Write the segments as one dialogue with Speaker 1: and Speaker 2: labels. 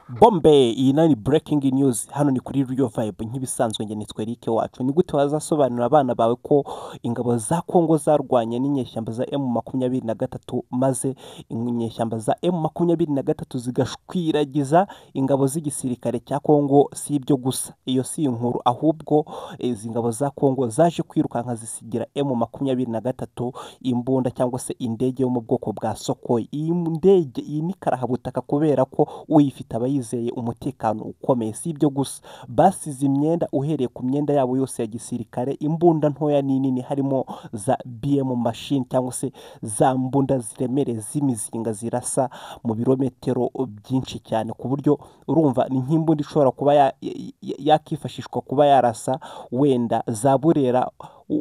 Speaker 1: Bombe iyi nayo ni breaking news, hano ni kuri Real Vibe nk'ibisanzwe, njye nitwa Eric wacu. Ni gute wazasobanurira abana bawe ko ingabo za Kongo zarwanye n'inyeshyamba za M23, maze inyeshyamba za M23 zigashwiragiza ingabo z'igisirikare cya Kongo? Si ibyo gusa, iyo si inkuru, ahubwo izi ngabo za Kongo zaje kwirukanka zisigira M23 imbunda cyangwa se indege yo mu bwoko bwa Sukhoi. Iyi ndege iyi ni karahabutaka kubera ko uyifite aba yizeye umutekano ukomeye. Si ibyo gusa, basize imyenda, uhereye ku myenda yabo yose ya gisirikare, imbunda ntoya n'inini, harimo za BM machine cyangwa se za mbunda ziremereye z'imizinga zirasa mu birometero byinshi cyane, ku buryo urumva ni nk'imbunda ishobora kuba yakifashishwa kuba yarasa wenda za Burera,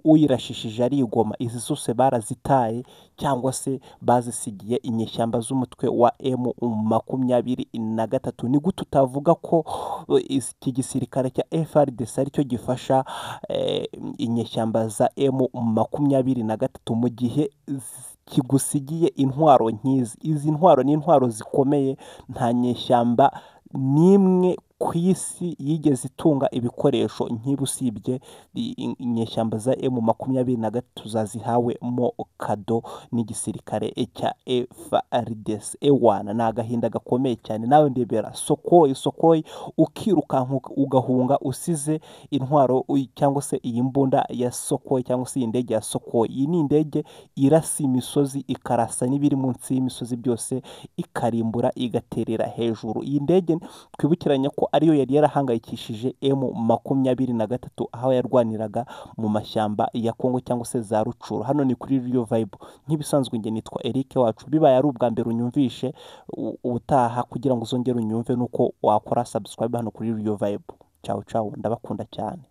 Speaker 1: uyirashishije ari igoma. Izi zose barazitaye cyangwa se bazisigiye inyeshyamba z'umutwe wa M23. Ni gute utavuga ko iki gisirikare cya FARDC aricyo gifasha inyeshyamba za M23 mu gihe kigusigiye intwaro nk'izi? Izi ntwaro ni intwaro zikomeye, nta nyeshyamba n'imwe ku isi yigeze itunga ibikoresho nk'ibi usibye inyeshyamba za M23 zazihawemo kado n'igisirikare cya FARDC. Ewana, ni agahinda gakomeye cyane. Nawe ndebera Sukhoi, Sukhoi ukirukanka ugahunga usize intwaro cyangwa se iyi mbunda ya Sukhoi cyangwa se iyi ndege ya Sukhoi. Iyi ni indege irasa imisozi, ikarasa n'ibiri munsi y'imisozi byose, ikarimbura igaterera hejuru. Iyi ndege twibukiranya ko ariyo yari yarahangayikishije M23 aho yarwaniraga mu mashyamba ya Kongo cyangwa se za Rucuru. Hano ni kuri Real Vibe nk'ibisanzwe, njye nitwa Eric wacu. Bibaye ari ubwa mbere unyumvishe, ubutaha kugira ngo uzongere unyumve nuko wakora subscribe hano kuri Real Vibe. Ciao ciao, ndabakunda cyane.